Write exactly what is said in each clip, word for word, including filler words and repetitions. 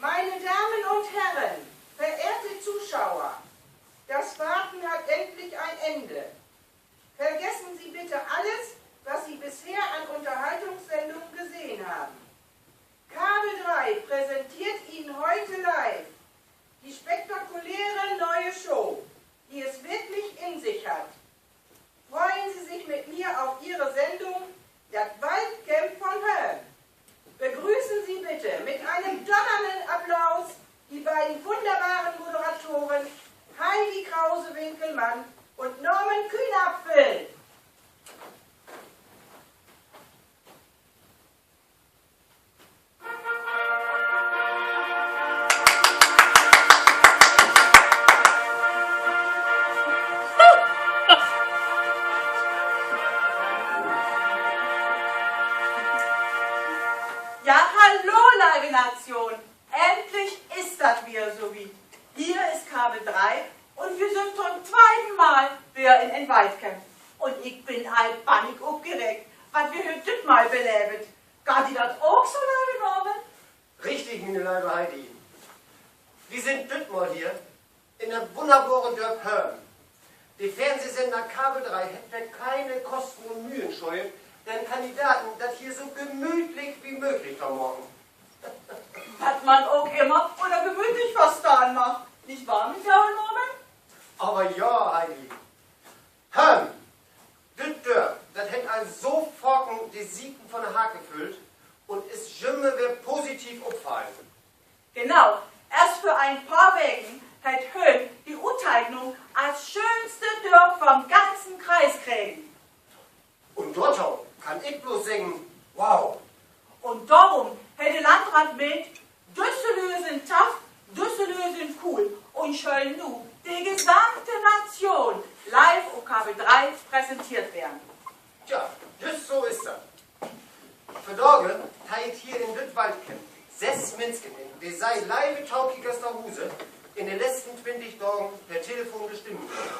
Meine Damen und Herren, verehrte Zuschauer, das Warten hat endlich ein Ende. Vergessen Sie bitte alles, was Sie bisher an Unterhaltungssendungen gesehen haben. Kabel drei präsentiert Ihnen heute live die spektakuläre neue Show, die es wirklich in sich hat. Freuen Sie sich mit mir auf Ihre Sendung, das Waldcamp von Höm. Begrüßen Sie bitte mit einem donnernden Applaus die beiden wunderbaren Moderatoren Heidi Krause-Winkelmann und Norman Kühnapfel. Ja, hallo, leive Nation. Endlich is dat wier so wiet. Hier is Kabel drei un wi sünd to'n tweiten Mal weer in en Waldcamp. Un ik bün al bannig opgereegt, wat wi hüüt düt Mal beleevt. Geiht di dat ok so, leive Norman? Richtig, miene leive Heidi. Wi sünd düt Mal hier in dat wunnerbore Dörp Höm. De Fernsehsender Kabel drei hett weer keine Kosten un Mühen scheut, den Kandidaten dat hier so gemütlich wie mööglich to maken. Wat man ok immer ünner gemütlich verstahn mag, nich wahr, mien gode Norman? Aver ja, Heidi. Höm, düt Dörp, dat hett al so faken de Sieken von de Hake füllt un is jümmer weer positiv opfallen. Genau, eerst vör en paar Weken hett Höm de Utteiknung as schöönste Dörp von'n ganzen Kreis kregen. Un dorto kann ik blots seggen: Wow! Un dorüm hett de Landrat meent, düsse Lüüd sünd tough, düsse Lüüd sünd cool un schöölt nu de gesamte Nation live op Kabel drei präsenteert weern. Tja, jüst so is dat. Vandage teiht hier in düt Waldcamp sess Minschen in, de Se, leive Tokiekers to Huus, in de letzten twintig Dagen per Telefon bestimmen wullen.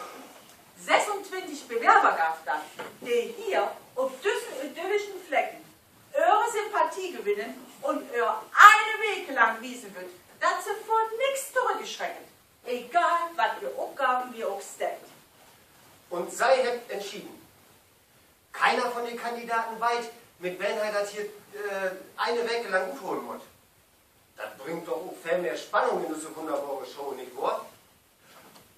Sessuntwintig Bewerber gaff dat, de hier op düssen idyllischen Flecken öhre Sympathie gewinnen un öhr eine Week lang wiesen wüllt, dat se vör nix torüchschrecken, egal wat för Opgaven wi ok stellt. Un Se hebbt entscheden. Keiner von de Kandidaten weit, mit wen he dat hier, äh, eine Week lang utholen mutt. Dat bringt doch ok veel mehr Spannung in düsse wunnerbore Show, nich wohr?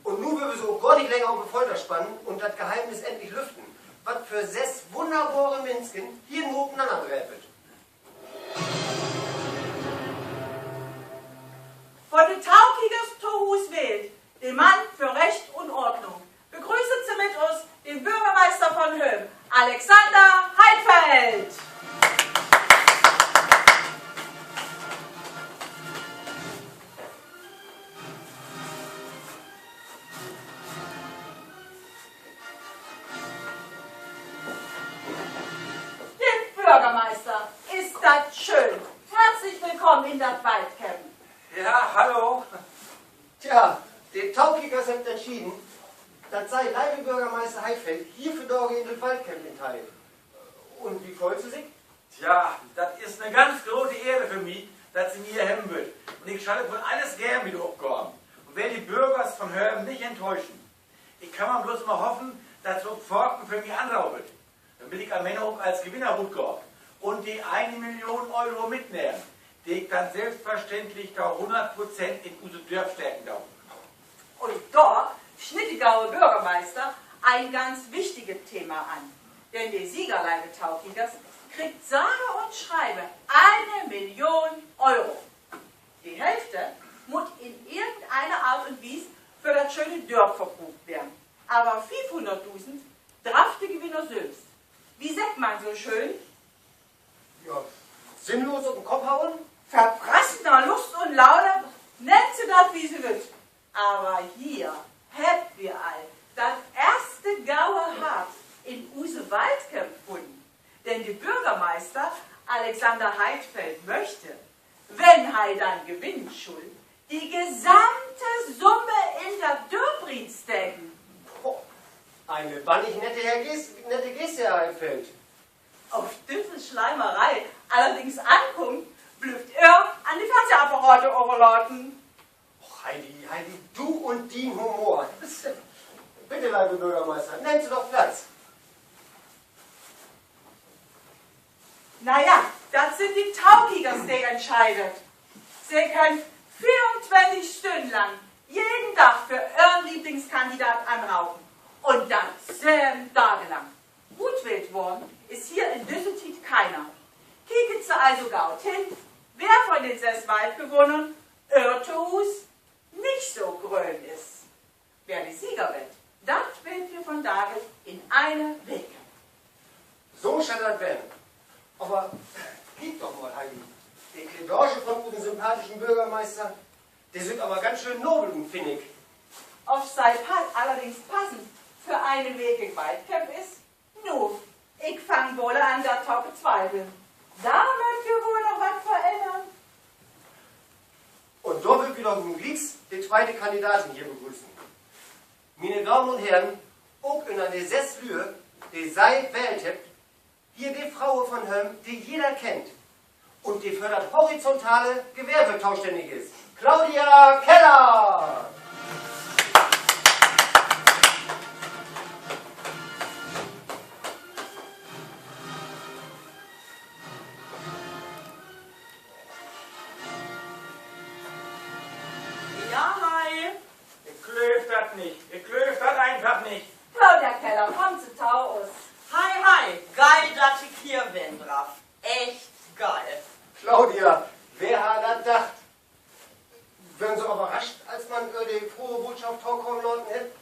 Un nu wüllt wi Se ok gor nich länger op de Folter spannen un dat Geheimnis endlich lüften, wat för sess wunnerbore Minschen hier nu utenanner drepet. Von de Tokiekers to Huus wählt, de Mann för Recht un Ordnung. Begrüßt Se mit us den Börgermeister von Höm, Alexander Heidfeld. De Börgermeister, is dat schöön. Herzlich willkamen in dat Waldcamp. Ja, hallo. Tja, de Tokiekers hebbt entscheden, dat Se, leive Börgermeister Heidfeld, hier vandage in dat Waldcamp inteiht. Un wo föhlt Se sik? Tja, dat is 'ne ganz grote Ehre för mi, dat Se mi hier hebben wüllt. Un ik schall ok woll allens geven bi de Opgaven un will de Börgers von Höm nich enttäuschen. Ik kann man blots mal hoffen, dat Se ok faken för mi anropet, dormit ik an'n Enn ok as Gewinner rutgah un de eine Million Euro mitnehm, de ik denn sülvstverständlich to hunnert Prozent in use Dörp steken do. Un dor snitt de gode Börgermeister en ganz wichtiget Thema an. Denn de Sieger, leive Tokiekers, kriggt sage un schreive eine Million Euro. De Hälfte mutt in irgendeine Art un Wies för dat schöne Dörp verbruukt weern. Aver fiefhunnertdusend drafft de Gewinner sülvst, wie seggt man so schöön, ja, sinnlos op den Kopp hauen? Verprassen na Lust un Laune, nennt Se dat, wie Se wüllt. Aver hier hebbt wi al dat eerste gaue Hart in use Waldcamp funnen. Denn de Börgermeister Alexander Heidfeld möchte, wenn he denn gewinnen schull, de gesamte Summe in dat Dörp rinsteken. Boah, eine bannig nette Herr Ges-, nette Geste, Herr Heidfeld. Of düsse Sleimeree allerdings ankummt, blifft Ehr an de Fernsehapparate överlaten. Och, Heidi, Heidi, du un dien Humor. Bitte, leive Börgermeister, nehmt Se doch Platz. Na ja, dat sünd de Taukiekers, de entscheidet. Se köönt veeruntwintig Stünnen lang jeden Dag för Ehren Lieblingskandidat anraupen. Un dat söven Daag lang. Utwählt worrn is hier in düsse Tiet keiner. Kiekt Se also goot hen, wer von de sess Waldgewinners Ehr Tohuus nich so gröön is. Wer de Sieger warrt, dat weet wi vondage in eine Week. So schall dat ween. Aver kiek doch mal, Heidi. De Kledaasch von usen sympathischen Börgermeister, de sünd aver ganz schöön nobel, finn ik. Of se pa-, allerdings passend för eine Week Waldcamp is? Nu, ik fang woll an, dat to betwiefeln. Dor mööt wi woll noch wat verännern. Un dor wüllt wi doch nu glieks de tweite Kandidatin hier begrüßen. Miene Damen un Herren, ok ünner de sess Lüe, de Se wählt hebbt, hier de Fro von Höm, de jeder kennt un de för dat horizontale Gewerbe tostännig is: Claudia Keller! Ja, hi. Ik glööv dat nich. Ik glööv dat eenfach nich. Claudia Keller, kaamt Se to us. Hi, hi. Geil, dat ik hier ween draff. Echt geil. Claudia, wer harr dat dacht? Wören Se överrascht, as man Ehr de frohe Botschaft tokamen laten hett,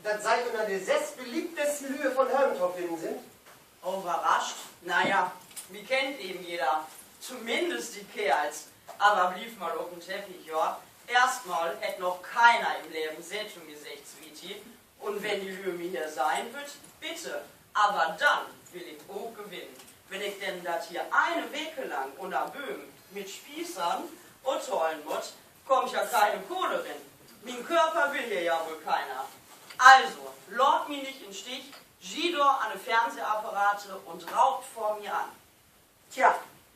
dat Se ünner de sess beliebtesten Lüe von Höm to finnen sünd? Överrascht? Na ja, mi kennt even jeder. Tominnst de Keerls. Aver bliev mal op'n Teppich, ja. Eerstmal hett noch keiner in't Leven Se to mi seggt, Sweetie. Un wenn de Lüe mi hier sehn wüllt, bitte. Aver denn will ik ok gewinnen. Wenn ik denn dat hier eine Week lang ünner Bööm mit Spießer uthalen mutt, kummt ja keine Kohle rin. Mien Körper will hier ja woll keiner. Also, laat mi nich in'n Stich, ji dor an de Fernsehapparate, un raupt vör mi an. Tja,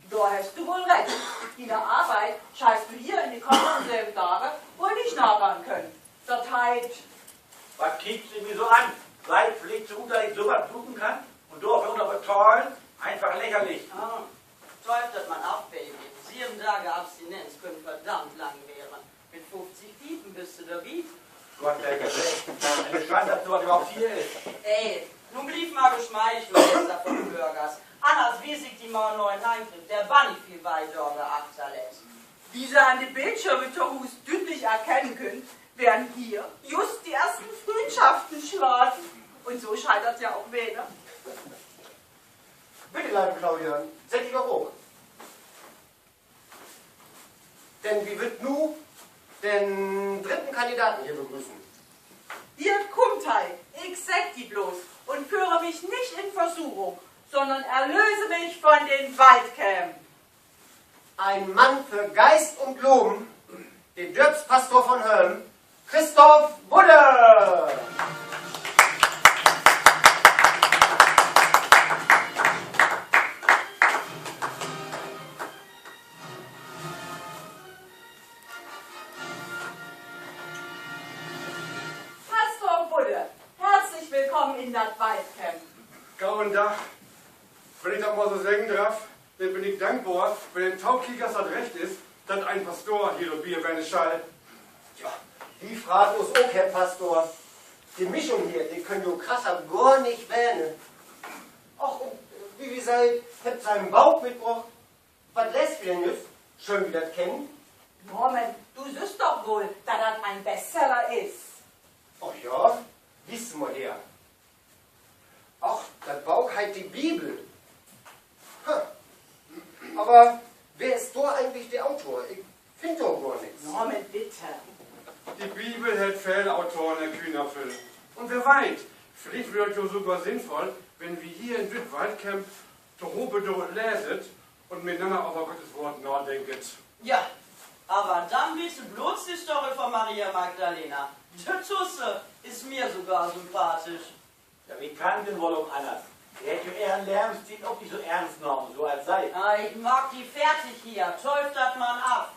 dor hest du woll recht. Diene Arbeit schallst du hier in de kamen söven Dage woll nich nagahn könen. Dat heet... Wat kiekt Se mi so an? Sehn Se villicht so ut, dat ik so wat bruken kann? Un dorför ok noch betahlen? Eenfach lächerlich. Ah, töv dat man af, Baby. Söven Dage Abstinenz köönt verdammt lang weern. Mit fuffzig Piepen büst du dorbi. Gott, Herrgott, ey. Eine Schande, dat so wat överhaupt hier is. Ey, nu bliev mal geschmeidig, du Meister von de Börgers. Anners wies ik di mal en neuen Handgriff, de bannig veel Weidage achterlett. Wie Se an de Bildschirme to Huus düütlich erkennen köönt, weern hier just de eersten Fründschaften slaten. Un so schall dat ja ok ween. Bitte, leive Claudia, sett di doch hoch. Denn wi wüllt nu den drüdden Kandidaten hier begrüßen. Hier kummt he. Ik segg di blots: Un föhre mi nich in Versuchung, sonnern erlöse mi von den Waldcamp. En Mann för Geist un Gloven, de Dörpspastor von Höm, Christoph Budde. Pastor Budde, herzlich willkamen in dat Waldcamp. Goden Dag. Wenn ik dat mal so seggen draff, denn bün ik dankbor, wenn den Tokiekers dat recht is, dat en Pastor hier dorbi ween schall. Ja, wi fraagt us ok, Herr Pastor. De Mischung hier, de kunn jo krasser gor nich ween. Och, un, äh, wie wi seht, hebbt Se en Book mitbrocht. Wat leest wi denn jüst? Schöölt wi dat kennen? Norman, du sühst doch woll, dat dat en Bestseller is. Och ja, wies mal her. Och, dat Book heet de Bibel. Ha. Aver wer is dor egentlich de Autor? Ik finn dor gor nix. Norman, bitte. De Bibel hett vele Autoren, Herr Kühnhaffel. Un wer weet, villicht weer dat jo sogor sinnvoll, wenn wi hier in düt Waldcamp tohoop dor leest un mitnanner över Gottes Woort nadenkt. Ja, aver denn bitte blots de Story von Maria Magdalena. Dortüsken is mi sogor sympathisch. Ja, wi kann denn woll ok anners. De hett jo ehren Levensstil ok nich so eernst nahmen, so as Se. Ah, ik maak di fertig hier. Tööv dat man af.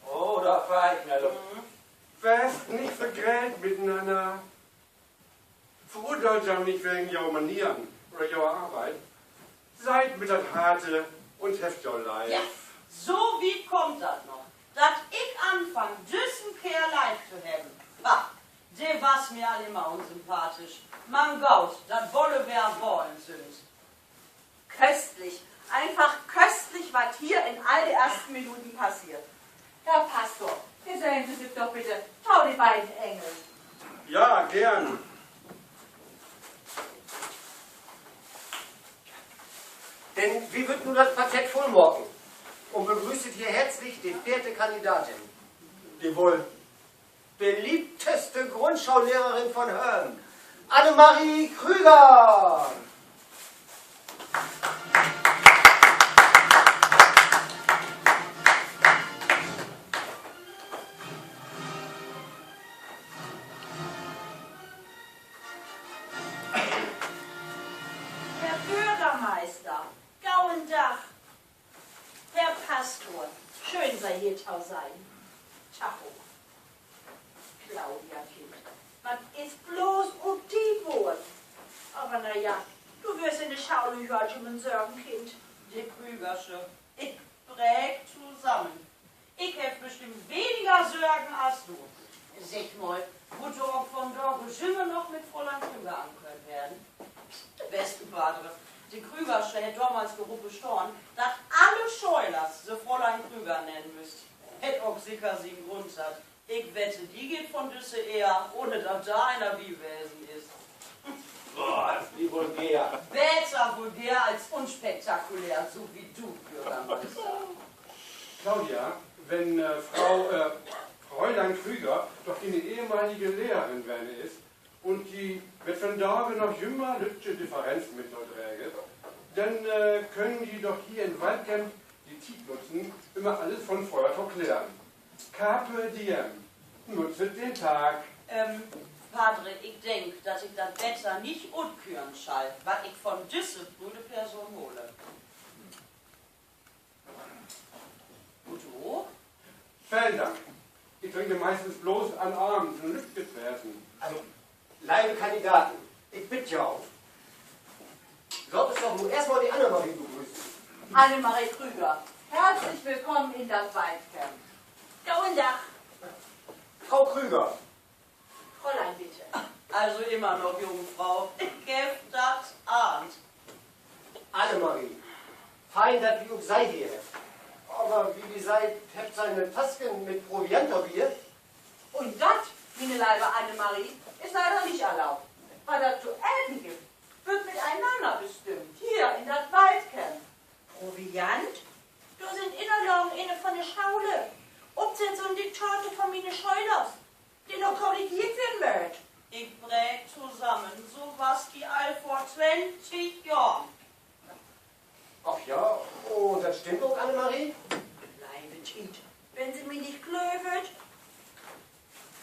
Oh, dor fahr ik na los. Weest nich vergrellt mitenanner. Verurteilt jo nich wegen jo Manieren oder jo Arbeit. Seit mit dat Harte un hefft jo leev. Ja, so wiet kummt dat noch, dat ik anfang, düssen Keerl leev to hebben. Pah, de was mi al immer unsympathisch. Man goot, dat wolle wer wahlen sünd. Köstlich, eenfach köstlich, wat hier in all de eersten Minuten passeert. Herr Pastor, gesellen Se sik doch bitte to de beiden Engel. Ja, geern. Denn wi wüllt nu dat Quartett vull maken un begrüßt hier herzlich de veerte Kandidatin, de woll beliebteste Grundschoollehrerin von Höm, Annemarie Krüger. Herr Börgermeister, goden Dag. Herr Pastor, schöön, Se hier to sehn. Tag ok. Claudia, Kind, wat is blots ut di worrn? Aver na ja, du wörst in de Schaule jo al jümmers en Sörgenkind. De Krügersche, ik breek tosamen. Ik heff bestimmt weniger Sörgen as du. Segg mal, wullt du ok vondage jümmer noch mit Fräulein Krüger anköört weern? Weetst du, Padre, de Krügersche hett domals dorop bestahn, dat alle Schölers se Fräulein Krüger nennen müsst. Hett ok seker sien Grund hatt. Ik wette, de geiht von düsse Eer, ahn dat dor een bi wesen is. Boah, is de vulgär. Beter vulgär as unspektakulär, so as du, Börgermeister. Claudia, wenn, äh, Fru, äh, Fräulein Krüger doch diene ehemalige Lehrerin ween is un ji mit vondage noch jümmer lüttje Differenzen mit ehr dräägt, denn, äh, köönt ji doch hier in Waldcamp de Tiet nutzen, üm allens von fröher to klären. Carpe diem. Nutzet den Tag. Ähm, Padre, ik denk, dat ik dat beter nich utküren schall, wat ik von düsse prüde Person hole. Udo? Velen Dank. Ik drinke meistens blots an Avend en lüttjet Beten. Also, leive Kandidaten, ik bidd jo, laat uns doch nu eerstmal de Annemarie begrüßen. Annemarie Krüger, herzlich willkommen in dat Waldcamp. Goden Dag. Fru Krüger. Fräulein, bitte. Also immer noch Jungfrau. Ik heff dat ahnt. Annemarie, fein, dat wi ok Se hier hebbt. Aver wie wi seht, hebbt Se 'ne Taske mit Proviant dorbi. Un dat, miene leive Annemarie, is leider nich erlaubt. Wat dat to eten gifft, warrt mitenanner bestimmt, hier in dat Waldcamp. Proviant? Dor sünd Innerlagen inne von de Schaule, Opsätz un Diktate von miene Schölers, de noch korrigeert weern mööt. Ik breek tosamen, so was ik al vör twintig Johren. Ach ja, un dat stimmt ok, Annemarie? Leive Tiet, wenn Se mi nich glöövt,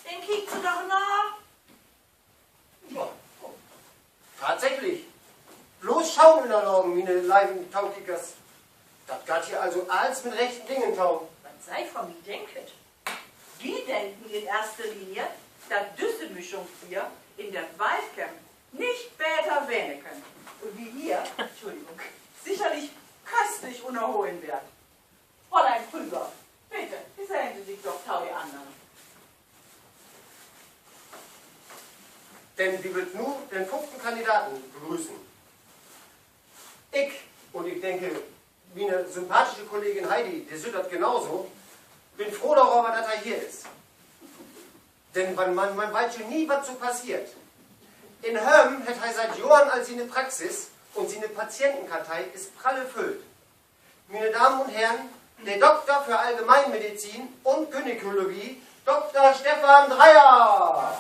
denn kiekt Se doch na. Tatsächlich. Blots Schaulünnerlagen, miene leiven Tokiekers. Dat geiht hier also allens mit rechten Dingen to. Wat Se von mi denket? Wi denken in eerste Linie, dat düsse Mischung hier in dat Waldcamp nich beter wesen kunn. Un wi hier, Entschuldigung, sicherlich köstlich ünnerholen weert. Fräulein Krüger, bitte, gesellen Se sik doch to de annern. Denn wi wüllt nu den föfften Kandidaten begrüßen. Ik, un ik denke, miene sympathische Kollegin Heidi, de süht dat genauso, bün froh doröver, dat he hier is. Denn man, man, man weet jo nie, wat so passeert. In Höm hett he siet Johren al siene Praxis un siene Patientenkartei is pralle füllt. Miene Damen un Herren, de Dokter för Allgemeinmedizin un Gynäkologie, Dokter Stefan Dreyer.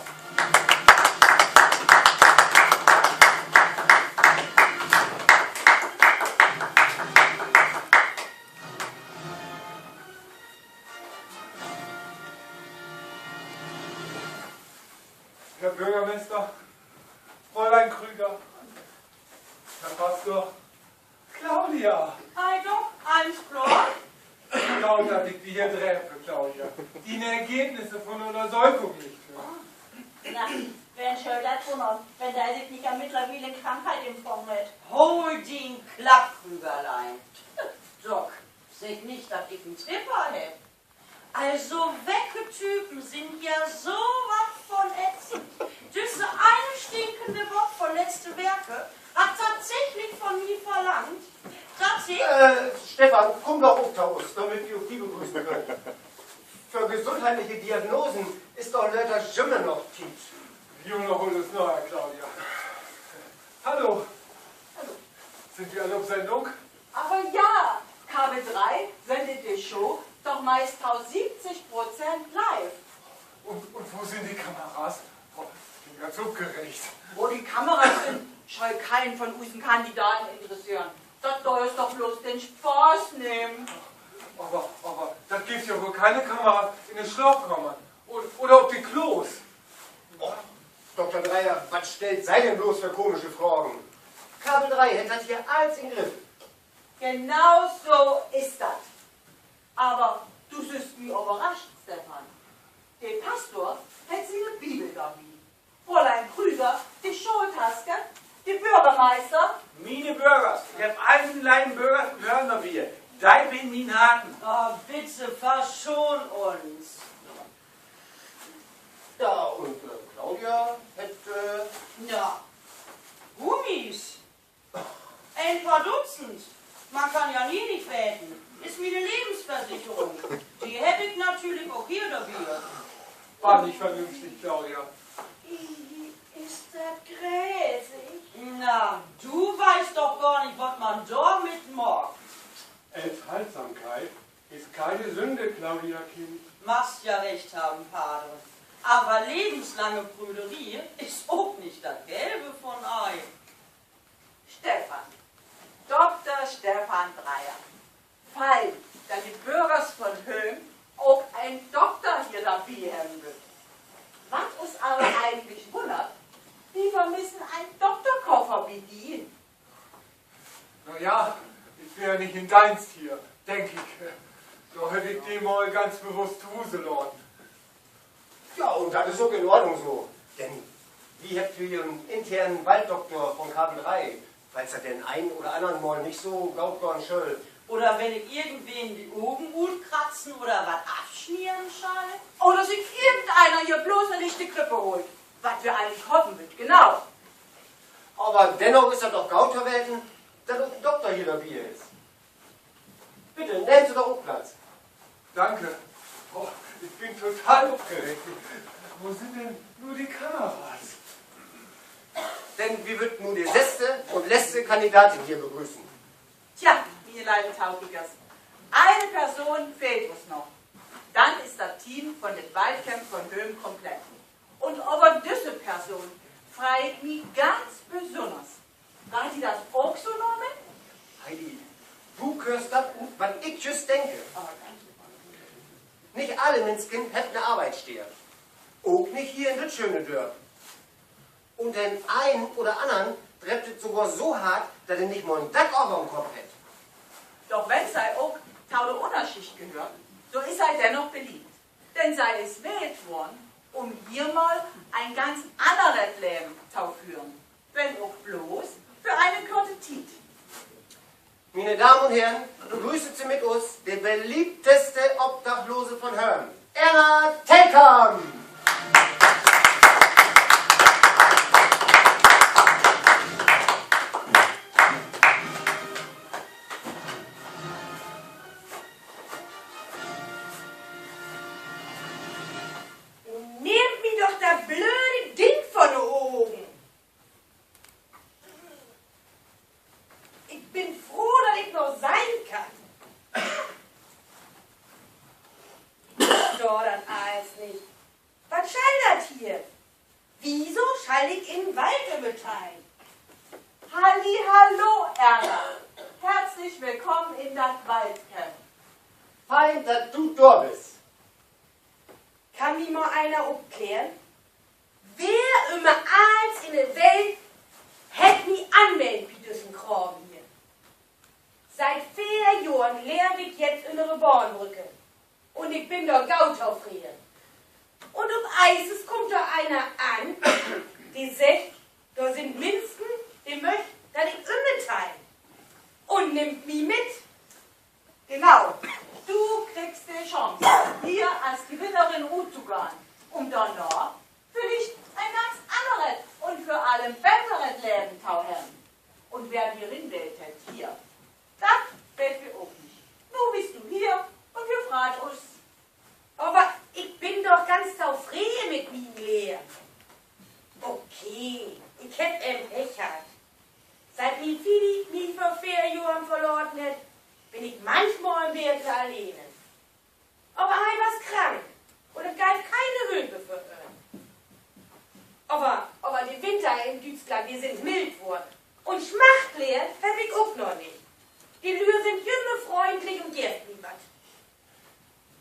Herr Börgermeister, Fräulein Krüger. Herr Pastor, Claudia! Ei doch, allens kloor? Goot, dat ik di hier dreff, Claudia. Dien Ergebnisse von de Ünnersökung liggt. Na, wen schall dat wunnern, wenn de sik nich al mittlerwiel en Krankheit infungen hett. Hool dien Klapp, Krügerlein. Doc, segg nich, dat ik en Tripper heff. Also, wecke Typen sünd ja so wat von ätzend. Düsse eine stinkende Bock von letzte Weke hett tatsächlich von mi verlangt, dat ik Äh, Stefan, kumm doch ok to us, dormit wi ok di begrüßen köönt. För gesundheitliche Diagnosen is doch later jümmer noch Tiet. Wi holen us noch, Claudia. Hallo. Sünd wi all op Sendung? Aver ja, Kabel dree sendt de Show doch meist to siebzig Prozent live. Un, un wo sünd de Kameras? Oh, ik bün ganz opgeregt. Wo de Kameras sünd, schall keen von usen Kandidaten interesseren. Dat deit doch bloots den Spaaß nehmen. Aver, aver dat gifft ja woll keen Kameras in de Slaapkamern oder op de Klos. Och, Dokter Dreyer, wat stellt Se denn bloots för komische Fragen? Kabel dree hett dat hier allens in'n Griff. Genau so is dat. Aver du sühst mi överrascht, Stefan. De Pastor hett siene Bibel dorbi. Fräulein Krüger, de Schooltaske, de Börgermeister. Miene Börgers, ik heff all miene leven Börgers in Hörn dorbi. De bindt mien Harten. Oh, bitte, verschoon uns. Ja, un, äh, Claudia hett, äh, na, Gummis. En poor Dutzend. Man kann ja nie nich weten. Is miene Levensversicherung. De heff ik natürlich ok hier dorbi. Bannig vernünftig, Claudia. Is dat gräsig? Na, du weetst doch gor nich, wat man dormit maakt. Enthaltsamkeit is keine Sünde, Claudia, Kind. Magst ja recht hebben, Padre. Aver levenslange Prüderie is ok nich dat Gelbe von Ei. Stefan, Dokter Stefan Dreyer. Fein, dat de Börgers von Höm ok en Dokter hier dorbi hebben wüllt. Wat us aver egentlich wunnert, wi vermissen en Dokterkoffer bi di. Na ja, ik weer ja nich in Deenst hier, denk ik. Dor heff ik de mal ganz bewusst to Huus laten. Ja, un dat is ok in Ordnung so. Denn wi hebbt hier en internen Walddokter von Kabel dree, falls dat den een oder annern mal nich so goot gahn schöll. Oder wenn ik irgendwen de Ogen utkratzen oder wat afsnieden schall. Oder sik irgendeiner hier bloots en lichte Grippe hoolt. Wat wi egentlich hoffen wüllt, genau. Aver dennoch is dat doch goot to weten, dat ok en Dokter hier dorbi is. Bitte, nehmt Se doch ok Platz. Danke. Oh, ik bün total opgeregt. Wo sünd denn nu de Kameras? Denn wi wüllt nu de seste un letzte Kandidatin hier begrüßen. Tja, miene leven Taukiekers, eine Person fehlt us noch. Denn is dat Team von dat Waldcamp von Höm komplett. Un över düsse Person frei ik mi ganz besünners. Geiht di dat ok so, Norman? Heidi, du höörst dat ut, wat ik jüst denke. Nich alle Minschen hebbt en Arbeitssteed. Ok nich hier in dat schöne Dörp. Un den een oder annern dreppt dat sogor so hart, dat he nich mal en Dack över'n Kopp hett. Doch wenn sei ok to de Ünnerschicht gehöört, so is sei dennoch beliebt. Denn sei is wählt worrn, um hier mal en ganz anneres Leven to föhren, wenn ok bloots för ene korte Tiet. Miene Damen un Herren, begrüßt Se mit us de beliebteste Obdachlose von Höm, Erna Tellkamp! Nehmt mi doch dat blöde Ding vör de Ogen. Ik bün froh, dat ik noch sehn kann. Dor, dat allens nich. Wat schall dat hier? Wieso schall ik in'n Wald ümteihen? Halli, hallo, Erna. Herzlich willkommen in dat Waldcamp. Fein, dat du dor büst. Kann mi mal einer opklären, wer ümmer allens in de Welt Hett mi anmellt bi düssen Kraam hier. Siet veer Johren leev ik jetzt ünner de Bahnbrück. Un ik bün dor goot tofreden. Un op eens kummt dor een an, de seggt, dor sünd Minschen, de möcht, dat ik ümbeteil. Un nimmt mi mit. Genau. Du kriggst de Chance, hier as Gewinnerin ruttogahn, üm dorna villicht en ganz anneret un vör allen beteret Leven to hebben. Un wer di rinwählt hett hier, dat weet wi ok nich. Nu büst du hier un wi freit us. Aver ik bün doch ganz tofreden mit mien Leven. Okay, ik heff en Pech hatt. Siet mien Fidi mi vör veer Johren verlaten hett, bün ik mannichmal en beten alleen. Aver he was krank un et geev kene Hülp för em. Aver, aver de Winter in Düütschland, de sünd mild worrn. Un Smacht leden heff ik ok noch nich. De Lüe sünd jümmer fründlich un geevt mi wat.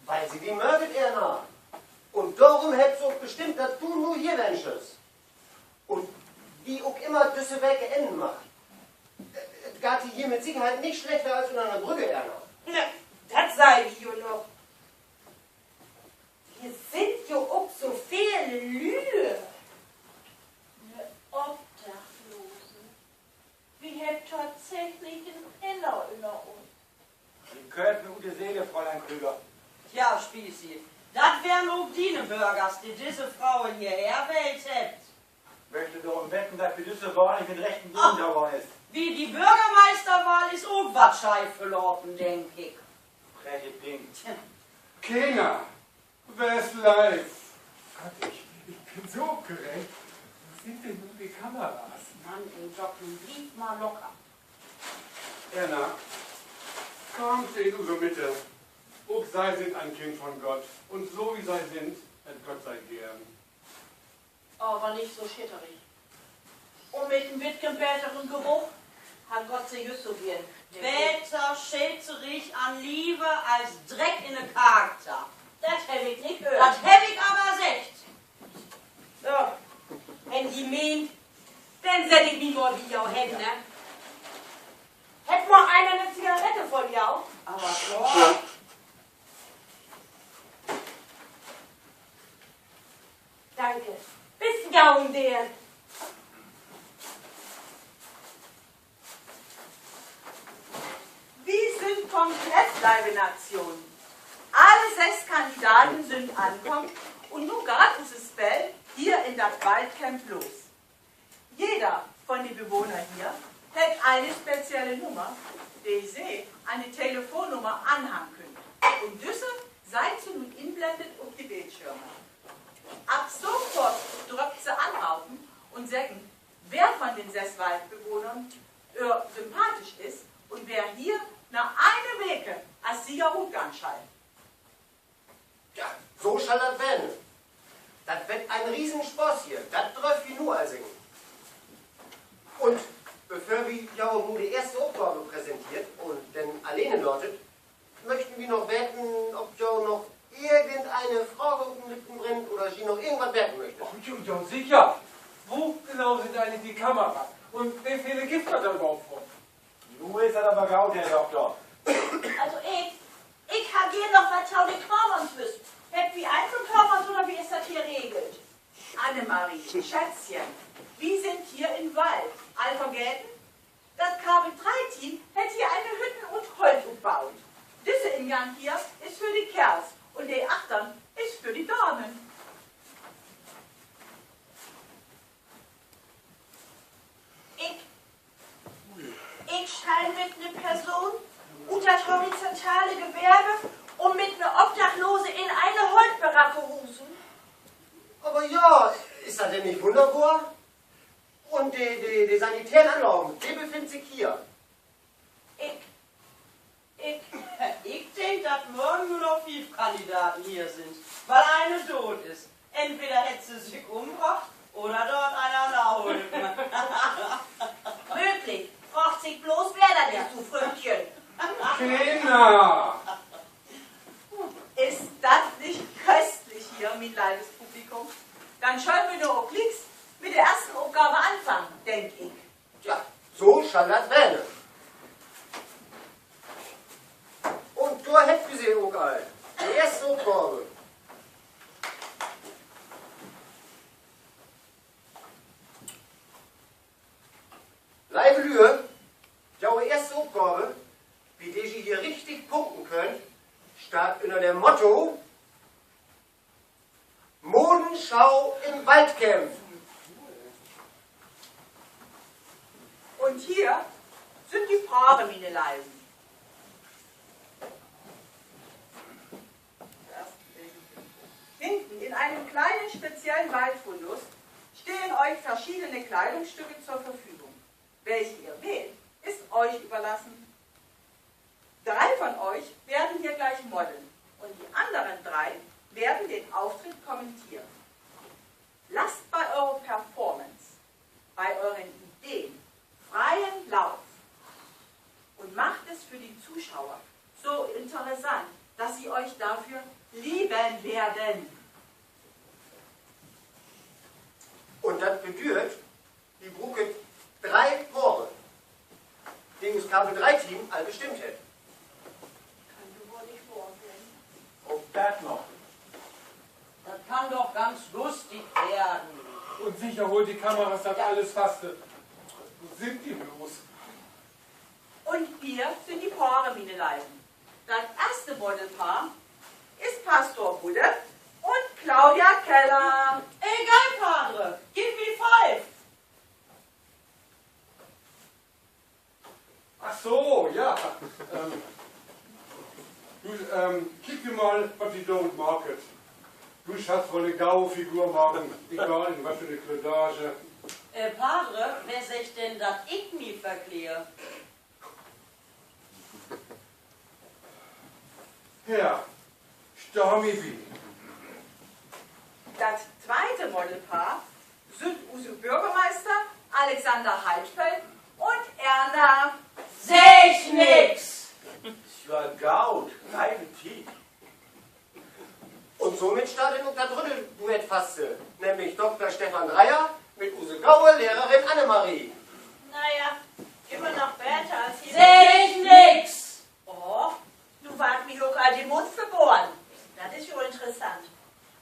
Wiel se di möögt, Erna. Un dorüm hebbt se ok bestimmt, dat du nu hier ween schüllst. Un wie ok ümmer düsse Week ennen mag, et geiht di hier mit Sicherheit nich slechter as ünner de Brügg, Erna. Na, dat sall wi jo noch. Hier sünd jo ok so vele Lüe. 'Ne Obdachlose. Wi hebbt tatsächlich en Penner ünner uns. Wi köönt nu de Seele, Fräulein Krüger. Tja, Spießi, dat weren ok diene Börgers, de disse Frauen hierher wählt hebbt. Möcht dorüm wetten, dat bi düsse Wahl nich mit rechten Ding togahn is. Bi de Börgermeisterwahl is ok wat scheef verlopen, denk ik. Freche Pink. Tja. Kinner, wer is live? Gott, ik, ik bün so opgeregt. Wo sünd denn nu de Kameras? Mann, ey, Doc, nu bliev mal locker. Erna, kaamt Se in use Mitte. Ok Se sünd en Kind von Gott. Un so wie Se sünd, hett Gott Se geern. Aver nich so schitterig. Un mit en beten beteren Geruch hett Gott Se jüst so geern. Beter schitterig an Lieve as Dreck in de Charakter. Dat heff ik nich höört. Dat heff ik aver seggt. So, wenn ji meent, denn sett ik mi mal bi jo hen, ne? Hett mal een en Zigarett von jo? Aver klor. Danke. Bit gau, Deern. Wi sünd komplett, leive Natschoon. Alle sess Kandidaten sünd ankamen un nu geiht use Speel hier in dat Waldcamp los. Jeder von de Bewohner hier hett ene spezielle Nummer, de Se an de Telefonnummer anhangen köönt. Un düsse seht Se nu inblendet op de Bildschirme. Af sofort dröfft Se anropen un seggen, wer von den sess Waldbewohnern Ehr sympathisch is un wer hier na ene Week as Sieger rutgahn schall. Ja, so schall dat weren. Dat wert en Riesenspaß hier, dat dröfft wi nu al seggen. Un bevör wi jo nu de eerste Opgave präsenteert un denn alleen laat, möchten wi noch weten, of jo noch irgendene Fraag mitbrennt oder ji noch irgendwat weten möcht. Oh, jo, jo, sicher. Wo genau sünd egentlich de Kameras? Un wo vele gifft dat dor överhaupt von? Nu is dat aver goot, Herr Dokter. Also ik, ik harr geern noch wat to de Kamers wüsst. Hebbt wi Einzelkamers oder wie is dat hier regelt? Annemarie, Schätzchen, wi sünd hier in Wald. All vergeten? Dat K W-dree-Team hett hier ene Hütten ut Holt utbaut. Disse Ingang hier is för de Keerls un de achtern is för de Damen. Ik, ik schall mit 'ne Person ut dat horizontale Gewerbe un mit 'ne Obdachlose in ene Holtbaracke husen? Aver ja, is dat denn nich wunnerbor? Un de, de, de sanitären Anlagen, de befinnt sik hier. Ik, ik, ik denk, dat morgen nur noch fief Kandidaten hier sünd, wiel ene doot is. Entweder hett se sik ümbrocht oder dor hett eener nahulpen. Mööglich. Fraagt sik bloots, wer dat is, du Fründchen. Kinner! Is dat nich köstlich hier, mien leives Publikum? Denn schöllt wi nu ok glieks mit de eersten Opgave anfangen, denk ik. Ja, so schall dat wesen. Un dor hebbt wi se ok al. De eerste Opgave. Leive Lüe, jo eerste Opgave, bi de ji hier richtig punkten köönt, steiht ünner dat Motto: Modenschau im Waldcamp. Un hier sünd de Pore, miene Leiven. Hinten in einem kleinen speziellen Waldfundus stehen euch verschiedene Kleidungsstücke zur Verfügung. Welche ihr wählt, ist euch überlassen. Drei von euch werden hier gleich modeln und die anderen drei werden den Auftritt kommentieren. Lasst bei eurer Performance, bei euren Ideen freien Lauf und macht es für die Zuschauer so interessant, dass sie euch dafür lieben werden. Un dat bedüüdt, wi bruukt dree Pore, de us Kabel-dree-Team al bestimmt hett. Kann jo woll nich wohr ween. Ok dat noch. Dat kann doch ganz lustig weern. Un sicher holt de Kameras dat allens faste. Wo sünd de bloots? Un hier sünd de Pore, miene Leiven. Dat eerste Modelpaar is Pastor Budde un Claudia Keller. Egal, Padre, giff mi fief. Ach so, ja. Ähm, du, ähm, kiek wi mal, wat wi dorut maakt. Du schasst woll 'ne gaue Figur maken, egal in wat för 'ne Kledage. Äh, Padre, wer seggt denn, dat ik mi verkleed? Ja, stah mi bi. Dat tweete Modelpaar sünd use Börgermeister Alexander Heidfeld un Erna Segg nix. Is ja goot, keine Tiet. Un somit steiht denn ok dat drüdde Duett faste, nämlich Dokter Stefan Dreyer mit use gaue Lehrerin Annemarie. Na ja, immer noch beter as hier. Segg nix! Oh, nu warrt mi ok al de Mund verboren. Dat is jo interessant.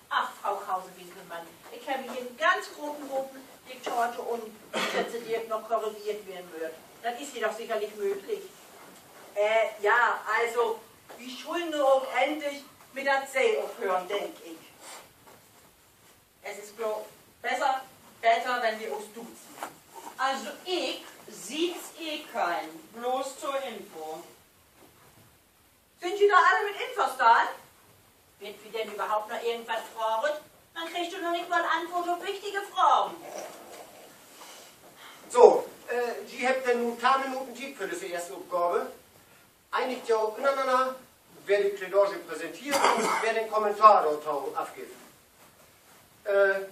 Ach, Fro Krause-Winkelmann, ik heff mi hier en ganz groten Hopen Diktate un Sätze, de ok noch korrigeert weern mööt. Dat is hier doch sicherlich mööglich. Äh, ja, also, wi schullen nu ok endlich mit dat Se ophören, denk ik. Et is kloor, besser, beter, wenn wi us duzen. Also ik siez eh kein, bloots to Info. Sünd ji dor alle mit inverstahn? Warrt wi denn överhaupt noch irgendwat fraagt? Man kriggt doch noch nich mal Antwoort op wichtige Fragen. So, äh, ji hebbt denn nu teihn Minuten Tiet för düsse eerste Opgave. Einigt jo ünnerenanner, wer de Kledage präsenteert un wer den Kommentar dorto afgifft. Äh,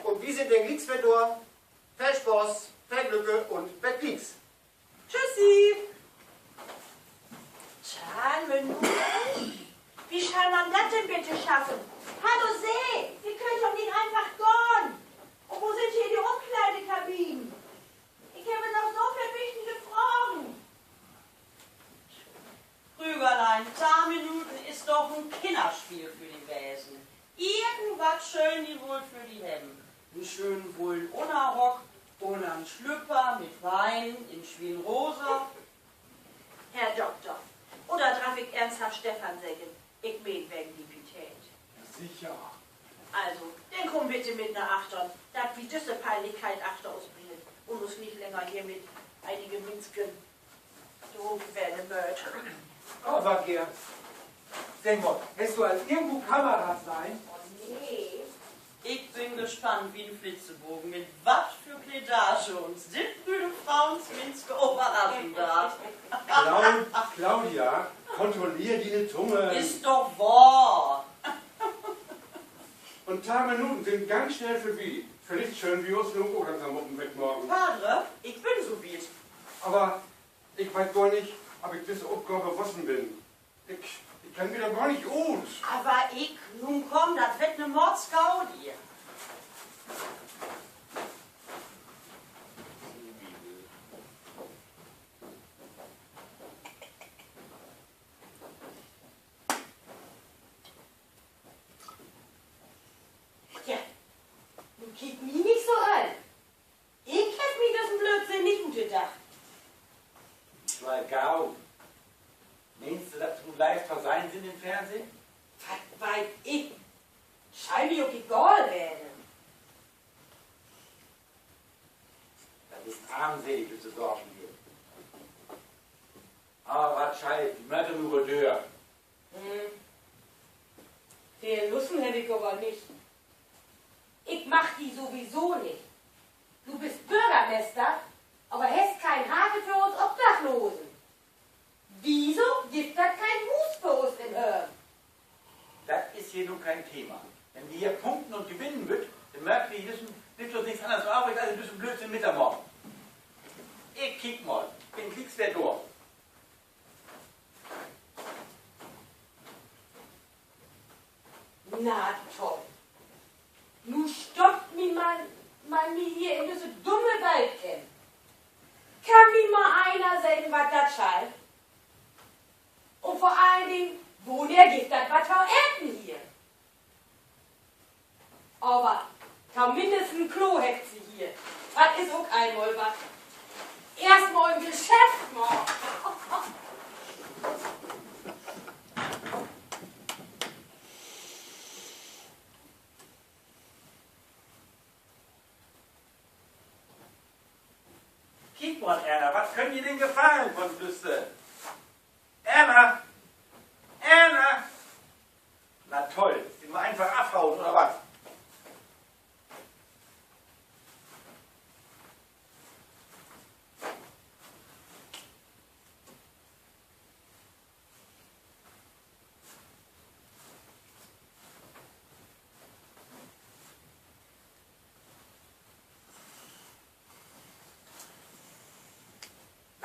un wi sünd denn glieks weer dor. Veel Spaaß, veel Glück un bet glieks. Tschüssi. Teihn Minuten? Wo schall man dat denn bitte schaffen? Hallo, Se, wi köönt doch nich eenfach gahn. Un wo sünd hier de Umkleidekabinen? Ik heff noch so veel wichtige Fragen. Krügerlein, teihn Minuten is doch en Kinnerspeel för di wesen. Irgendwat schöölt ji woll för di hebben. En schönen wullen Ünnerrock oder en Slüpper mit Beinen in Swienrosa. Herr Dokter, oder draff ik eernsthaft Stefan seggen? Ik meen, wegen de Pietät. Sicher. Also, denn kumm bitte mit na achtern, dat wi düsse Pienlichkeit achter us bringen un us nich länger hier mit enige Minsken de Hoog weren mööt. Aver geern. Segg mal, hest du al irgendwo Kameras sehn? Oh, nee. Ik bün gespannt wie en Flitzebogen, mit wat för Kledage uns dit prüde Froonsminske överraschen deit. Clau-, Claudia, kontrolleer diene Tunge. Is doch wahr. Un teihn Minuten sünd ganz snell vörbi. Villicht schöölt wi us nu ok langsam op den Weg maken. Padre, ik bün so wiet. Aver ik weet gor nich, of ik düsse Opgave wussen bün. Ik, ik kenn mi dor gor nich ut. Aver ik, nu kumm, dat ward 'ne Mordsgaudi. Seh ik düsse Saken hier. Ah, wat schall, de mööt nu woll dör. Hm. Veel Lusten heff ik aver nich. Ik mag di sowieso nich. Du büst Börgermester, aver hest keen Hart för uns Obdachlosen. Wieso gifft dat keen Huus för us in Hörn? Dat is hier nu keen Thema. Wenn wi hier punkten un gewinnen wüllt, denn mööt wi in düssen, blifft us nix anners över, as in düssen Blödsinn mittomaken. Ik kiek mal, ik bün glieks weer dor. Na toll. Nu stoppt mi man, man mi hier in düsse dumme Waldcamp. Kann mi mal een seggen, wat dat schall? Un vör allen Dingen, wonehr gifft dat wat to eten hier? Aver tominnst en Klo hebbt se hier. Dat is ok eenmal wat. Eerst mal en Geschäft maken. Kiek mal, Erna, wat köönt di denn gefallen von düsse? Erna! Erna! Na toll, is de nu eenfach afhauen, oder wat?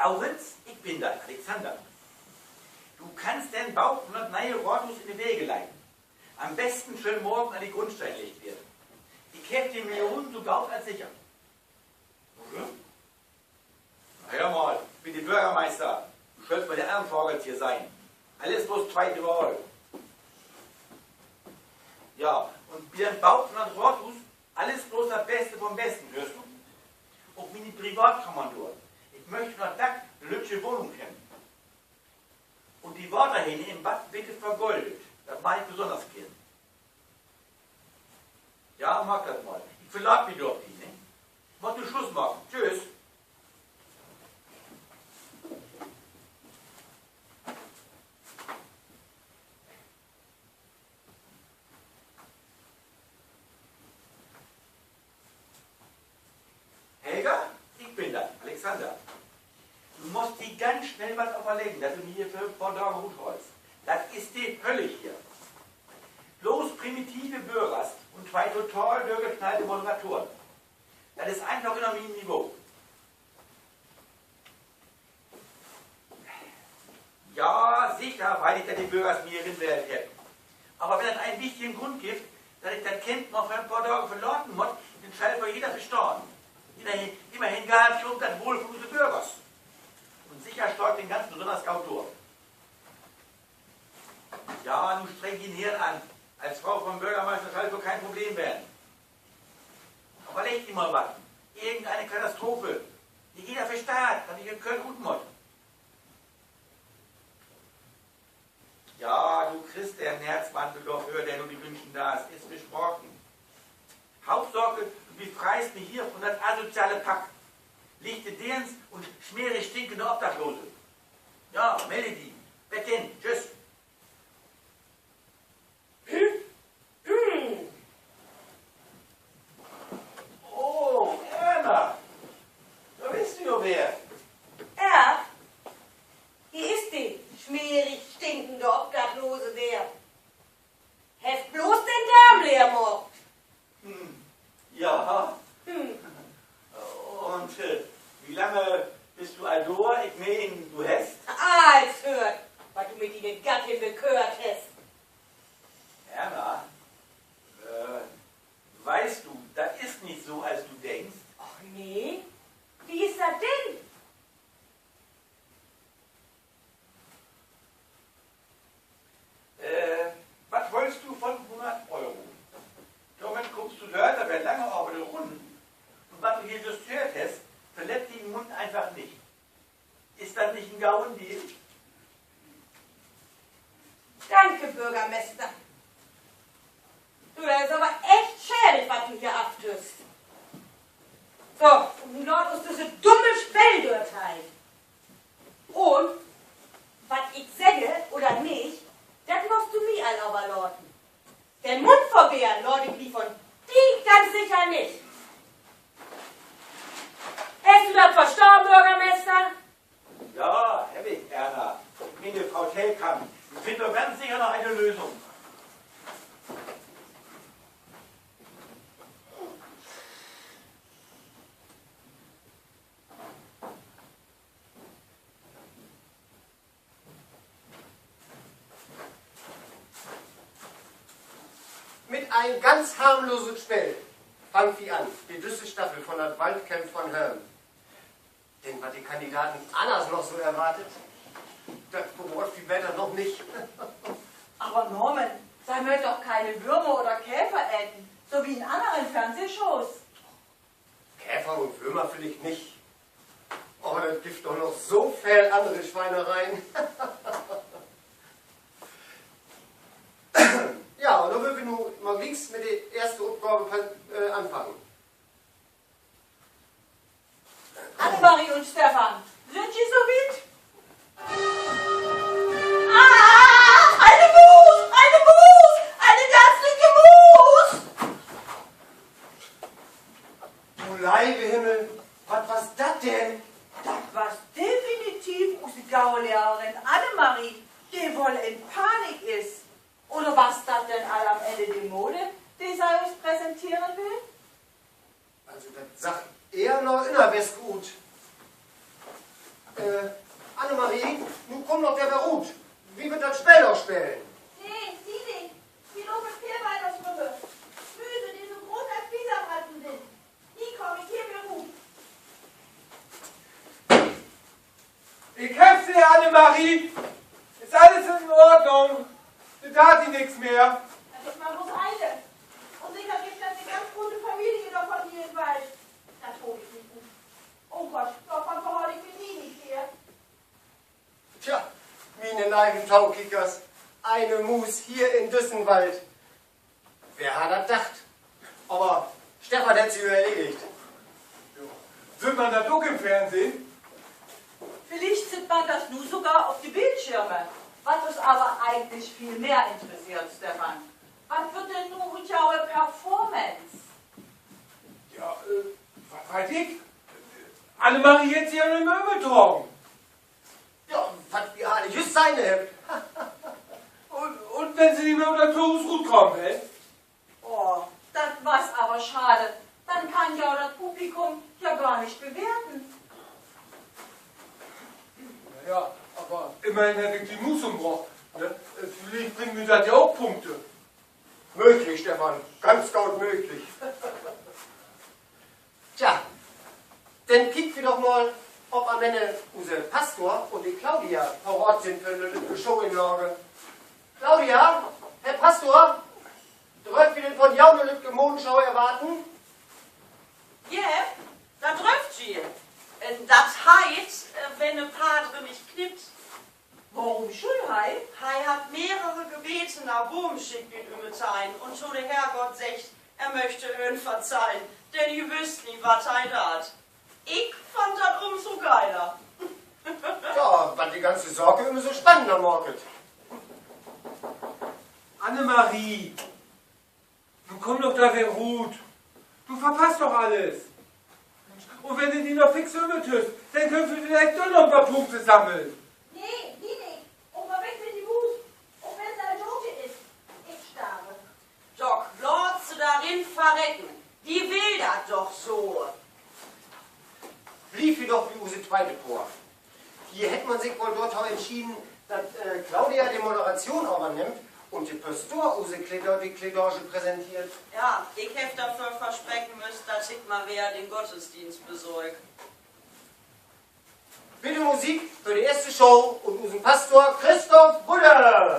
Laurenz, ik bün dat, Alexander. Du kannst den Bau von dat ne'e Raathuus in de Wege leiden. An'n besten schöölt morgen al de Grundsteen leggt weern. Ik heff de Millionen so goot as sicher. Na, höör mal, ik bün de Börgermeister. Du schöllst mal de annern Vagels hier sehn. Allens bloots tweete Wahl. Ja, un bi den Bau von dat Raathuus allens bloots dat Beste von'n Besten, höörst du? Ok miene Privatkammern dor. Ik möch ünner't Dack en lüttje Wohnung hebben. Un de Waterhähne in't Bad bitte vergoldet. Dat mag ik besünners geern. Ja, maak dat mal. Ik verlaat mi dor op di, ne? Mutt nu Sluss maken. Tschüss. Helga, ik bün dat, Alexander. Du musst di ganz snell wat överleggen, dat du mi hier för en poor Daag rutholst. Dat is de Höll hier. Bloots primitive Börgers un twee total dörknallte Moderatoren. Dat is eenfach ünner mien Niveau. Ja, sicher weet ik, dat de Börgers mi hier rinwählt hebbt. Aver wenn dat en wichtigen Grund gifft, dat ik dat Camp mal för en poor Daag verlaten mutt, denn schall dat jeder verstahn. Immerhen, immerhen geiht dat jo üm dat Wohl von use Börgers. Un sicher stah ik denn ganz besünners goot dor. Ja, nu streng dien Hirn an. As Fro von'n Börgermeister schall dat woll keen Problem weren. Överlegg di mal wat. Irgendeen Katastrophe, de jeder versteiht, dat ik in Köln rut mutt. Ja, du kriggst den Nerzmantel dorför, den du di wünschen deist, is versproken. Hauptsaak, du befreist mi hier von dat asoziale Pack. Lichte Deerns un smerig stinkende Obdachlose. Ja, mell di. Bet denn. Tschüss. Oh, Erna. Dor büst du jo weer. Ja, hier is de smerig stinkende Obdachlose weer. Heff bloots den Darm leer maakt. Hm, ja. Un, äh, wo lange büst du al dor? Ik meen, du hest... Allens höört, wat du mit diene Den Mund verwehren laat ik mi von di ganz sicher nich. Hest du dat verstahn, Börgermeester? Ja, heff ik, Erna. Miene Fro Telkamp, wi finnt doch ganz sicher noch ene Lösung. Mit en ganz harmloset Speel fangt wi an bi düsse Staffel von dat Waldcamp von Höm. Denn wat de Kandidaten anners noch so erwartet, dat verraadt wi beter noch nich. Aver Norman, se mööt doch keine Würmer oder Käfer eten, so wie in annere Fernsehshows. Käfer un Würmer villicht nich. Aver dat gifft doch noch so veel annere Schweinereien. Ja, un denn wüllt wi nu mal glieks mit de eerste Opgave, äh, anfangen. Annemarie un Stefan, sünd ji so wiet? Ah, eine Muus, eine Muus, eine ganz dicke Muus! Du leive Himmel, wat was dat denn? Dat was definitiv use gaue Lehrerin Annemarie, de woll in Panik is. Oder was dat denn all am Enne de Mode, de se us präsenteren will? Also, dat sach ehr na Ünnerwäsche ut. Äh, Annemarie, nu kumm doch wedder rut. Wi wüllt dat Speel noch spelen. Nee, wi nich. Wi lopen hier wedder rümmer. Wi mööt in disse grote Akquiseratten rin. Wi kaamt hier wedder rut. Ik heff Se, Annemarie. Is allens in Ordnung. Bedaav di nix mehr. Dat is man bloß eine. Un seker gifft dat 'ne ganz grote Familie dorvon hier in'n Wald. Dat hool ik mi ut. Oh Gott, dorvon verhaal ik mi nie nich mehr. Tja, miene leiven Tokiekers, eine Muus hier in düssen Wald. Wer harr dat dacht? Aver Stefan hett se jo erledigt. Süht man dat ok in't Fernsehn? Villicht süht man dat nu sogor op de Bildschirme. Wat us aver egentlich veel mehr interesseert, Stefan, wat warrt denn nu ut jue Performance? Ja, äh, wat weet ik? Annemarie hett se ja nich mehr ümdragen. Ja, wat wi all jüst sehn hebbt. Un, un wenn se nich mehr ut dat Tohuus rutkamen, he? Oh, dat was aver schade. Denn kann ja dat Publikum ja gor nich bewerten. Na ja, aver immerhin heff ik de Muus ümbrocht, ne? Villicht bringt mi dat ja ok Punkte. Mööglich, Stefan, ganz goot mööglich. Tja, denn kiekt wi doch mal, of an'n Enne use Pastor un de Claudia paraat sünd för 'ne lüttke Showinlage. Claudia, Herr Pastor, dröfft wi denn von jo 'ne lüttke Modenschau erwarten? Ja, dat dröfft ji. Äh, dat heet, äh, wenn de Padre nich knippt. Worüm schull he? He hett mehrere Gebete na Boom schickt bi't Ümmeteihn un to de Herrgott seggt, he möcht hör verzeihen, denn he wüsst nich, wat he deit. Ik fand dat ümso geiler. Ja, wat de ganze Saak ümso spannender maakt. Annemarie, nu kumm doch dor wedder rut. Du verpasst doch allens. Un wenn du di noch fix ümmeln deist, denn köönt wi villicht doch noch en poor Punkte sammeln. Nee, wi nich. Un weg mit de Muus. Un wenn se al doot is, ik starv. Doch, laat se dor rin verrecken. De will dat doch so. Blievt wi doch bi use tweete Poor. Hier hett man sik woll dorto entschieden, dat, äh, Claudia de Moderation övernimmt un de Pastor use Kle-, de Kledage präsenteert. Ja, ik heff dorför verspreken müsst, dat ik mal wedder den Gottesdienst besöök. Bitte Musik för de eerste Show un usen Pastor Christoph Budde.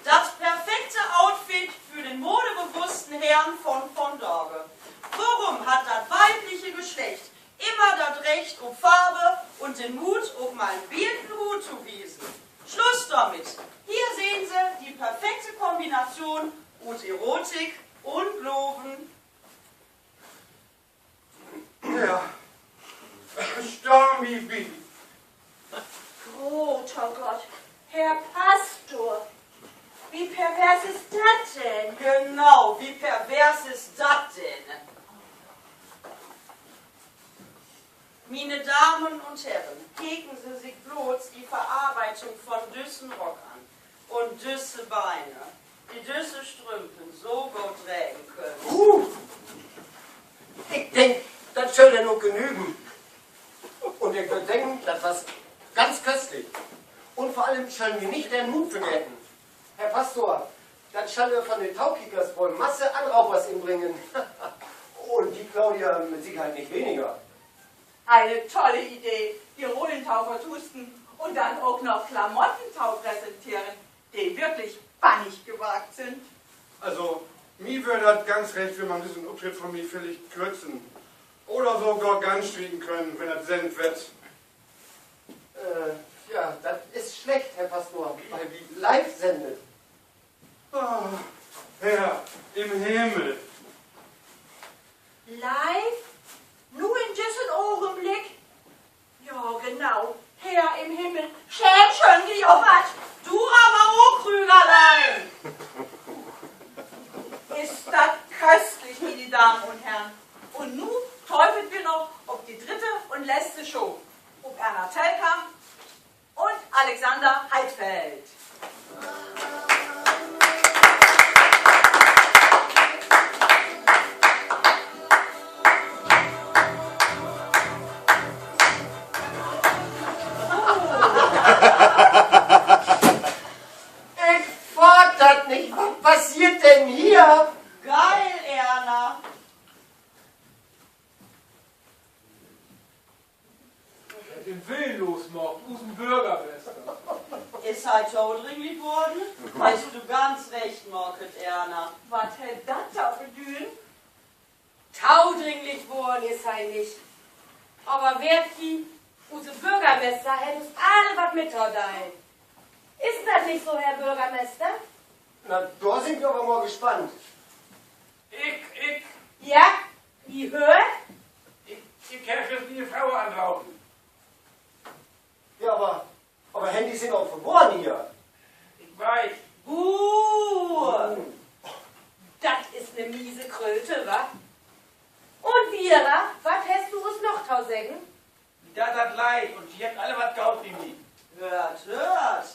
Dat perfekte Outfit för den Mode- Groter Gott, Herr Pastor, wie pervers is dat denn? Genau, wie pervers is dat denn? Miene Damen un Herren, kieken Se sik blots de Verarbeitung von düssen Rock an. Un düsse Beiner, de düsse Strümpen so goot dregen köönt. Ik denk, dat schöll denn ok genügen. Un ik wöör denken, dat was ganz köstlich. Un vör allem schöll wi nich den Mut vergeten. Herr Pastor, dat schall ehr von de Taukiekers woll masse Anraupers inbringen. Un di, Claudia, mit Sicherheit nich weniger. Eine tolle Idee, de Rullentau vertusten un denn ok noch Klamotten tau präsenteren, de wirklich bannig gewagt sünd. Also, mi wöör dat ganz recht, wenn man düssen Optritt von mi villicht kürzen oder sogor ganz strieken köönt, wenn dat sendt warrt. Äh, ja, dat is slecht, Herr Pastor, weil wi live sendt. Ah, Herr im Himmel. Live? Nu in düssen Ogenblick? Ja, genau. Herr im Himmel, schämen schöölt Se jo wat. Du aver ok, Krügerlein. Is dat köstlich, miene Damen un Herren. Un nu töövt wi noch op de dritte un letzte Show. Op Erna Tellkamp un Alexander Heidfeld. Ik faat dat nich. Wat passeert denn hier? Geil, Erna. Hett den Willen losmaakt, usen Börgermester. Is he todringlich worrn? Hest du ganz recht maakt, Erna. Wat hett dat to bedüden? Todringlich worrn is he nich. Aver weert ji, use Börgermester hett us all wat mittodeilen. Is dat nich so, Herr Börgermester? Na, dor sünd wi aver mal gespannt. Ik, ik. Ja, ji höört? Ik, ik heff jüst miene Fro anropen. Ja, aver, aver Handys sünd ok verboden hier. Ik weet. Buh! Dat is 'ne miese Kröte, wa? Un Vera, wat hest du us noch to seggen? Mi deit dat leed un ji hebbt alle wat goot bi mi. Höört, höört.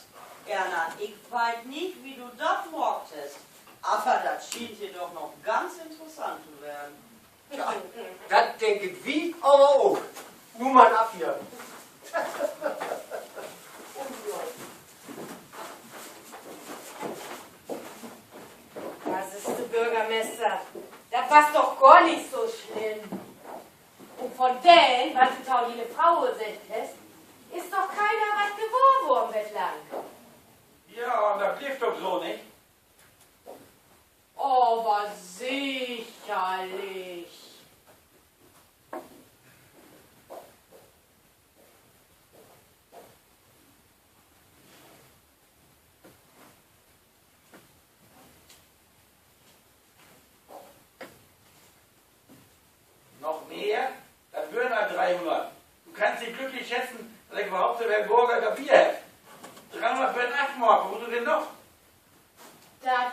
Erna, ik weet nich, wie du dat maakt hest, aver dat schient hier doch noch ganz interessant to weern. Ja, dat denken wi aver ok. Nu man af hier. Wat is de Börgermester? Dat was doch gor nich so slimm. Un von dat, wat du to diene Fro seggt hest, is doch keiner wat gewahr worrn betlang. Ja, dat blifft doch so, nich? Aver sicherlich. Noch mehr? Dat wören al dreehunnert. Du kannst di glücklich schätzen, dat ik överhaupt so veel Börger dorbi heff. Dreehunnert wören afmaakt, wo mutt denn noch? Dat